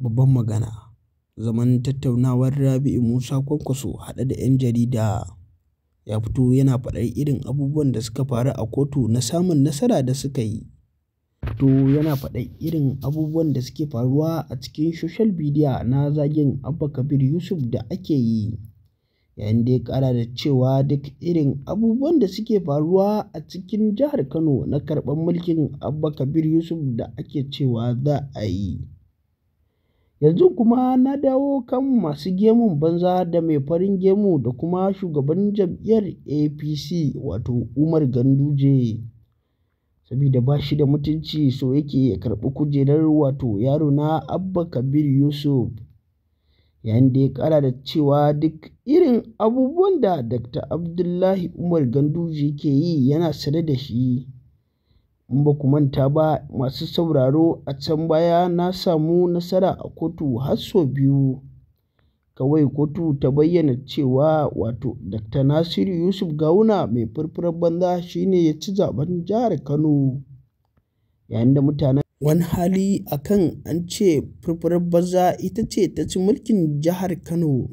Babban magana. Zaman tattaunawar Rabi'u Musa Kwankwaso haɗe da 'yan jarida ya fito yana faɗar irin abubuwan da suka faru a kotu na samun nasara da suka yi. Fito yana faɗar irin abubuwan da suke faruwa a cikin social media na zagin Abba Kabir Yusuf da ake yi. Yayin da ya ƙara da cewa duk irin abubuwan da suke faruwa a cikin jihar Kano na karɓar mulkin Abba Kabir Yusuf da ake cewa za a yi. Yanzu kuma na dawo kan masu gemun banza da mai farin gemu da kuma shugaban jam'iyyar APC wato Umar Ganduje. Sabida ba shi da mutunci, so yake ya karɓi kujerar wato yaro na Abba Kabir Yusuf. Yayin da ya ƙara da cewa duk irin abubuwan da Dr. Abdullahi Umar Ganduje ke yi yana sane da shi. In ba ku manta ba, masu sauraro, a can baya na samu nasara a kotu har sau biyu. Kawai kotu ta bayyana cewa wato Dr. Nasiru Yusuf Gawuna mai furfurar banza shine ya ci zaben jihar Kano. Yayin da mutanen wani hali akan an ce furfurar banza ita ce ta ci mulkin jihar Kano.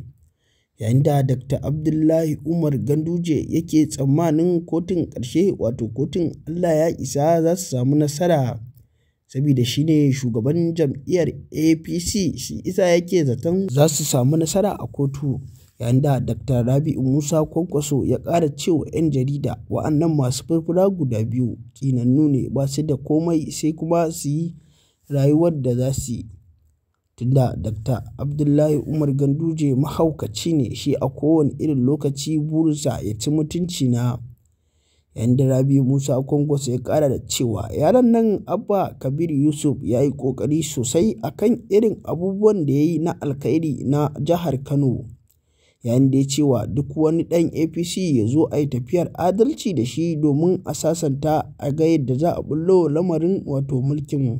Yayin da Dr. Abdullahi Umar Ganduje yake tsammanin kotun ƙarshe, wato kotun Allah ya isa, za su samu nasara. Saboda shi ne shugaban jam'iyyar APC, shi isa yake zaton za su samu nasara a kotu. Yayin da Dr. Rabi'u Musa Kwankwaso ya ƙara cewa 'yan jarida wa'annan masu furfura guda biyu tsinannu ne, ba su da komai sai kuma su yi rayuwar da za su yi. Tunda Dr. Abdullahi Umar Ganduje mahaukaci ne shi, a kowane irin lokaci burinsa ya ci mutunci na. Yayin da Rabi'u Musa Kwankwaso ya ƙara da cewa yaron nan Abba Kabir Yusuf ya yi ƙoƙari sosai akan irin abubuwan da ya yi na alkhairi na jihar Kano. Yayin da ya ce wa duk wani ɗan APC ya zo a yi tafiyar adalci da shi domin a sasanta a ga yadda za a ɓullo lamarin wato mulkin.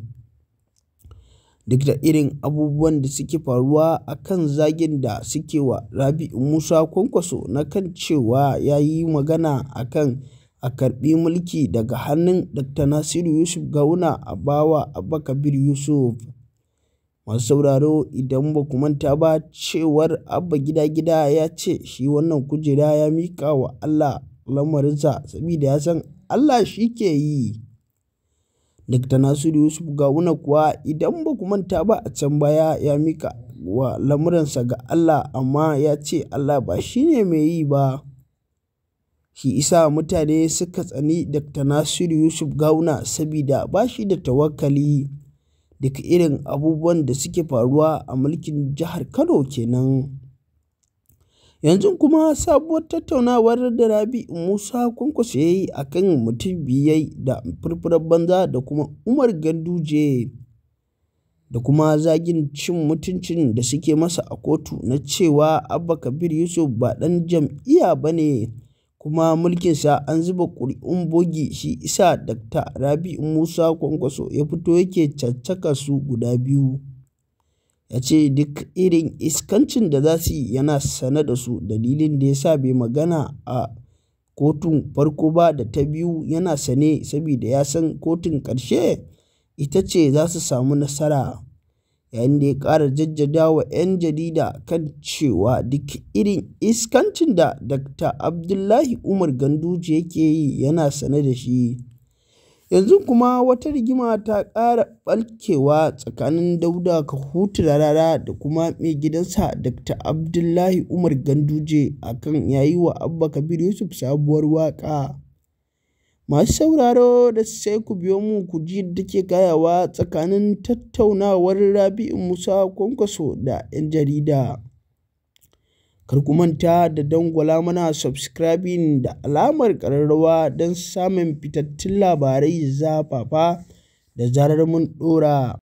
Duk da irin abubuwan da suke faruwa a kan zagin da suke wa Rabi'u Musa Kwankwaso na kan cewa ya yi magana a kan a karɓi mulki daga hannun Dr. Nasiru Yusuf Gawuna a bawa Abba Kabir Yusuf. Masu sauraro, idan ba ku manta ba, cewar Abba Gida Gida ya ce shi wannan kujera ya miƙa wa Allah lamarinsa, saboda ya san Allah shi ke yi. Dr. Nasiru Yusuf Gawuna kuwa, idan ba ku manta ba, a can baya ya miƙa wa lamuransa ga Allah, amma ya ce Allah ba shi ne mai yi ba. Shi isa mutane suka tsani Dr. Nasiru Yusuf Gawuna, sabida ba shi da tawakkali. Duk irin abubuwan da suke faruwa a mulkin jihar Kano kenan. Yanzu kuma sabuwar tattaunawar da Rabi'u Musa Kwankwaso ya yi a kan mutum biyai da furfurar banza da kuma Umar Ganduje da kuma zagin cin mutuncin da suke masa a kotu na cewa Abba Kabir Yusuf ba ɗan jam'iyya ba ne kuma mulkinsa an zuba ƙuri'un bogi, shi isa Dr. Rabi'u Musa Kwankwaso ya fito yake caccaka su guda biyu. Ya ce duk irin iskancin da za su yi yana sane da su, dalilin da ya sa bai magana a kotun farko ba da ta biyu yana sane, saboda ya san kotun ƙarshe ita ce za su samu nasara. Yayin da ya ƙara jaddada wa 'yan jarida kan cewa duk irin iskancin da Dr. Abdullahi Umar Ganduje yake yi yana sane da shi. Yanzu kuma wata rigima ta ƙara ɓarkewa tsakanin Dauda Kahutu Rarara da kuma mai gidansa Dr. Abdullahi Umar Ganduje akan ya yi wa Abba Kabir Yusuf sabuwar waƙa. Masu sauraro, da sai ku biyo mu ku ji yadda take kayawa tsakanin tattaunawar Rabi'u Musa Kwankwaso da 'yan jarida. Kar ku manta da dangwala mana subscribing da alamar ƙararrawa don samun fitattun labarai zafafa da zarar mun ɗora.